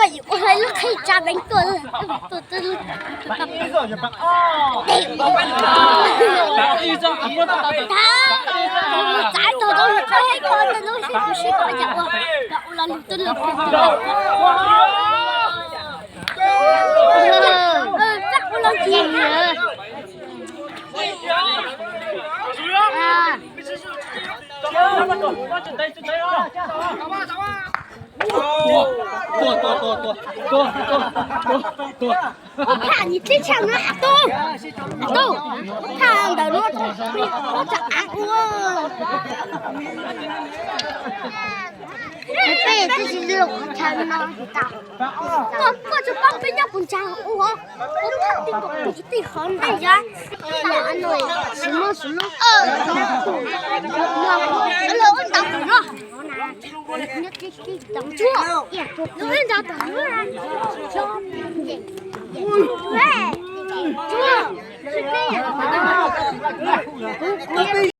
Koj yuav ua lub qhib tsa peev tuaj, tuaj, tuaj. Txav tog tau koj, koj sib, kuv sib, koj cas ua, koj ua lo lus twb lus. Koj ua lo tsis Ua phaj nws tib tshaj no, Hav Tub, Hav Tub, phaj ntawm no, ua tsam av ua. Peb twb tsis lus qhov chaw no tsis tau. Koj, koj tsis paub peb nyob puas ntsa ua, koj tij nkaus peb tsis tij qhov ntej ya. Tsis muaj sus lub, lub ntawd no. Nyob tib tib tom ntsuab, lub ntawd tom ntsuab.